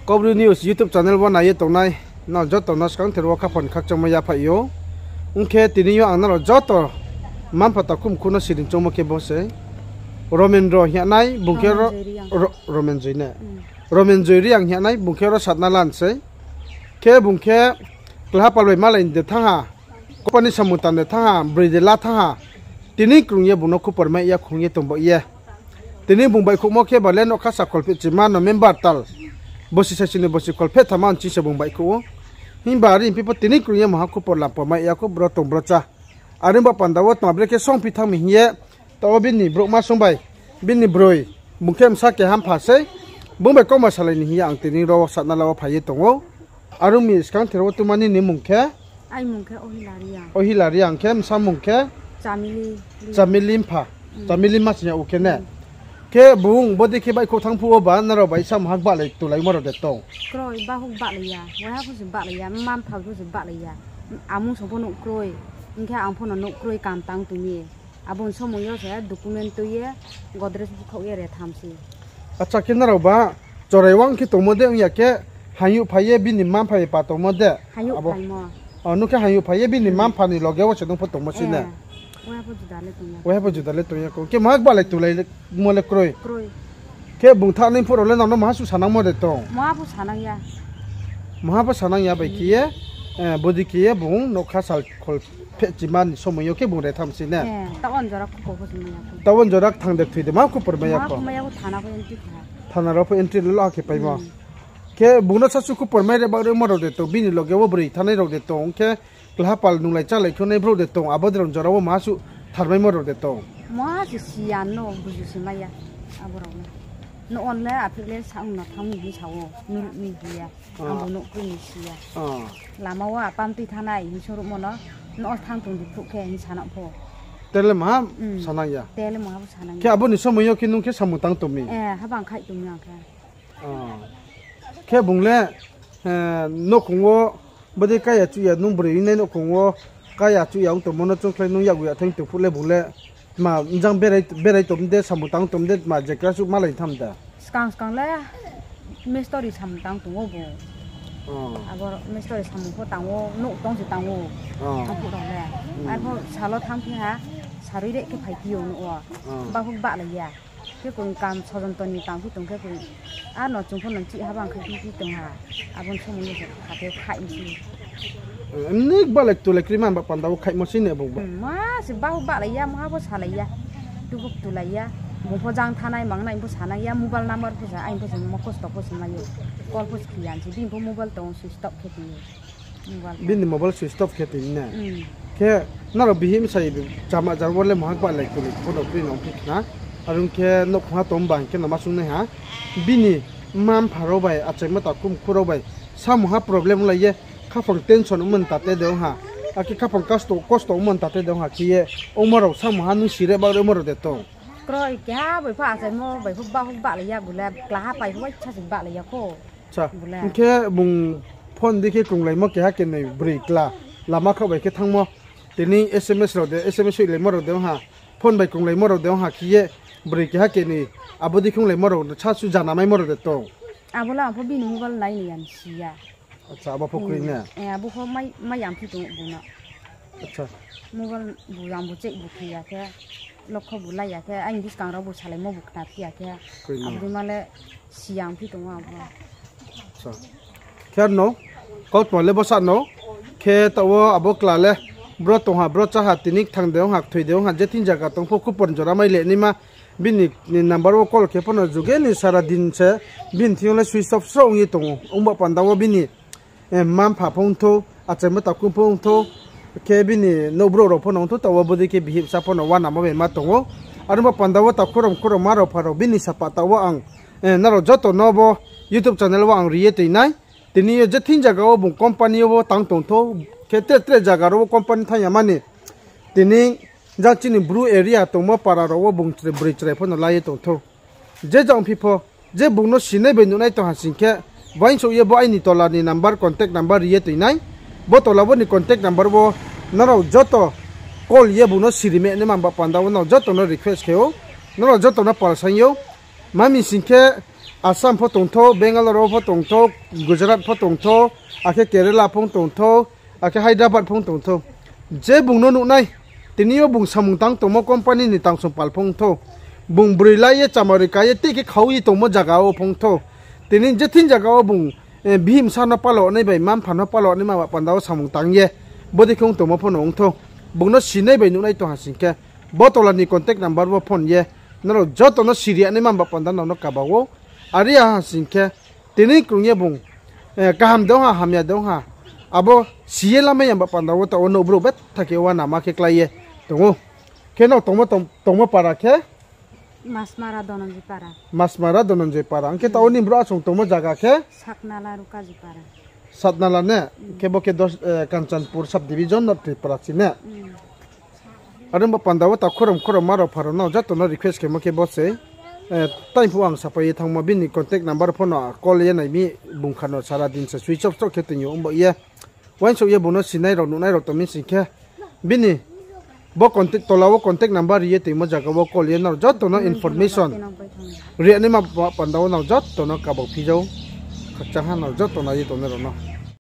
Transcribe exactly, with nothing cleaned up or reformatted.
Kaubru News YouTube channel wo nai ye tongnai nrao joto no skangther wo khaphang khakchangmo yaphaih ou. Ong khe tini yo ang nrao joto mma-mpha takhu mkhu no siring choungmo khe bo se Romendro hing ye nai, bung khe Romenjoi Reang. Romenjoi Reang hing ye nai, bung khe ro Satnalan sei. Khe bung khe klaha pal bai malai ni de thanng ha, company samung tang de thanng ha, broi de la thanng ha. Tini krung ye bung no khupor mai ya khong ye tong baoh ye. Tini bung baihkhouhmo khe ba le nougkha sa kholphehchima November tal bosi saisi ni bosi kholphehtham ni ching se bung baihkhouh ou. Himba are phi pho tini krung ye mungha khupor lampo mai ya khou bro tong bro chá. Are ong ba panda wo tma bre khe songphi thanng mi hing ye, taoh wo bini brouhma sung bai, bini broi, bung khe bsa keha mpha sei, bung bai kauma salai ni hing ye ang tini ro Satnala wo phai ye tong ou. Are ong mi skangther wo tuma nini mmung khe? Ohila Reang khe, bsa mmung khe? Chamili mpha, Chamili ma sing ya ou khe ne? Khe bung bodei khe baihkhouh thanng phuh wo ba nrao bai samungha gbahlai tulaimo rao de tong? Kroi, bahuk bahlai ya, waiha pho se bahlai ya, mma-mpha pho se bahlai ya. Amung song pho nouh kroi, hing khe ang pho no nouh kroi kam tang tong mi. Abo ni somoi yo se document tui ye, Godrej bukhaoh ye re tham se. Acha, khe nrao ba chorai wang khe tongmo de ong ya khe, hayouh phai ye bini mma-mpha bai pa tongmo de? Nung khe hayouh phai ye bini mma-mpha ni loge wo se nung pho tongmo se ne? Waiha pho juda le tong ya khou. Khe maha gbahlai tulaimo le kroi. Khe bung thanng nai phuh rao le nang no maha suh sanangmo de tong? Maha pho sanang ya bai khe ye, bodei khe ye bung nougkha sal kholphehchima ni somoi yo khe bung re tham se ne? Taoh wo jora kthang de kthoi de maha khupor mai ya khou. Thana rao pho entry le lo ha khe paimo. Khe bung no sasu khupor mai re baoh remo rao de tong, bini loge wo broi thanngnai rao de tong, ong khe klaha pal nunglai chálai khonai brouh de tong, abo de rao jora wo maha suh tharmaimo rao de tong? Maha se si ya no, buzu se mai ya, abo rao no. Nouh wo le apheih le saong no thanng mi hing sa ou, nuruh mi hing ye. Ang bo nouh kroi ni si ya. Lama wo apam tui thanngnai hing sung ruhmo no, nouh wo thanng tong di phuh khe hing sa na pho. Te le maha sanang ya. Khe abo ni somoi yo khe nung khe samung tang tong mi? Habang khaih tong mi ang khe. Khe bung le, nouhkhong wo bodei kaya chuh ya nung broi nai nouhkhong wo kaya chuh ya ong tongmo no choungkhlai nung yakgu ya thang tong phuh le bung le tma jang berai tong de, samung tang tong de, tma jekra suh malai tham de? Skang skang le mistori samung tang tong ou bung. Abo mistori samung pho tang ou, nouh tong se tang ou. Arphuh rao le. Arphuh sal wo thanngphi ha, sarui re khe phaiphi ou nouh wo. Bahuk bahlai ya. Khe koi kam sojonto ni tangphi tong khe koi, a no chung pho no chih habang khaiphi phi tong ha. Abo ni somoi yo se kha khe khaih mi se. Emni gbahlai tulai kroi ma ba panda wo khaihmo se ne bung ba? Ma se bahuk bahlai ya, maha pho salai ya. Tubu tulai ya. Bung pho jang thanai mangnai pho sanang ya, mobile number pho se, aini pho se mo kosto pho se mai ou. Call pho se khe ya se, bini pho mobile tong ou, switch off khe tong ou. Bini mobile switch off khe tong ne? Khe nrao bihih bsa chama jar wo le maha gbahlai tulai pho no kroi no phi khna. Are ong khe nouhkhongha tong ba hing khe no ma sung nai ha. Bini mma-mpha rao bai, achaimo takhu mkhu rao bai samungha problem lai ye, khaphang tension ongmo ni tate de ong ha. Akhe khaphang kosto, kosto ongmo ni tate de ong ha khe ye, ongmo rao samungha nung si re baoh remo rao de tong? Kroi, keha bai pho achaimo bai pho bahuk bahlai ya, bu le klaha pai pho waisa se bahlai ya khou. Hing khe bung phone di khe krunglaimo keha kenoi broi kla lama khaoh bai khe thanngmo. Tini S M S rao de, S M S hoihlaimo rao de ong ha. Phone bai krunglaimo rao de ong ha khe ye broi keha kenoi abo di khe onglaimo rao sa su jana maimo rao de tong? Abo le ang pho bini mobile nai ni ya ni si ya. Abo pho kroi ne? Abo pho mai, mai yang phi tong ou bung no. Mobile bu yang bu check bu khe ya khe, lokho bu lai ya khe, aini buskang rao bu salaimo bu khna phi ya khe, abo dei ma le si yang phi tong ou abo. Khe no, kautma le bsa no, khe taoh wo abo kla le, bro tong ha, bro chá ha, tini kthang de ong ha, kthoi de ong ha, je thing zaga tong pho khupor jora mai le naima, bini number wo call khe pho no juge ni sara din se, bini thing yo le switch off sro ong ye tong ou, ong ba panda wo bini mma-mpha pho ong thou, achaimo takhu pho ong thou, khe bini nouh brouh rao pho no ong thou, taoh wo bodei khe bihih bsa pho no uanamo bai ma tong ou. Are ong ba panda wo takhu rao mkhu rao ma rao pha rao bini sapa taoh wo ang nrao joto no bo YouTube channel wo ang ri ye toi nai. Tini yo je thing zaga wo bung company yo wo tang tong thou, khe tre tre zaga rao wo company thanng ya mani. Tini jang chini Bru area tongmo para rao wo bung broi chrai pho no la ye tong thou. Je jang phi pho, je bung no sinai bai nuhnai tong ha sing khe, uaingsouh ye bo aini tola ni number, contact number ri ye toi nai. Bo tola wo ni contact number wo nrao joto call ye bung no siri me naima ba panda wo nrao joto no request khe ou, nrao joto no palsaing ou. Ma mi sing khe, Assam pho tongthou, Bangalore wo pho tongthou, Gujarat pho tongthou, akhe Kerala pho tongthou, akhe Hyderabad pho tongthou. Je bung no nuhnai, tini yo bung samung tang tongmo company ni tangsong pal pho ongthou. Bung broi la ye, chamari ka ye, tei khe khau ye tongmo zaga wo pho ongthou. Tini je thing zaga wo bung, eh, bihih bsa no palo nai bai, mma-mpha no palo naima ba panda wo samung tang ye, bodei khe ong tongmo pho no ongthou. Bung no sinai bai nuhnai tong ha sing khe, bo tola ni contact number wo phone ye, nrao joto no siri ya naima ba panda nrao no kaba ou. Are ya ha sing khe, tini krung ye bung, eh, kaham de ong ha, hamya de ong ha, abo si ye lamai ya ba panda wo taoh wo nouh brouh betha khe uanama khe klái ye tong ou. Khe nrao tongmo, tong-, tongmo para khe? Masmara Dhananjay para. Ong khe taoh wo nini brouh achung tongmo zaga khe? Satnala ne? Khe bo khe dos, eh, Kanchanpur subdivision, North Tripura si ne? Are ong ba panda wo ta khorom khorom ma rao pha rao no joto no request khemo khe bo se, eh, taiphuh ang sapai ye thanngmo, bini contact number pho no call ye nai mi, bung kha no sara din se switch off stroh khe toing yo ong ba ye. Uaingsouh ye bung no sinai rao nuhnai rao tong mi sing khe, bini bo contact, tola wo contact number ri ye toingmo zaga wo call ye nrao joto no information ri ya naima ba panda wo nrao joto no kaba phi jao. Khakchang ha nrao joto nai ye tongnai rao no.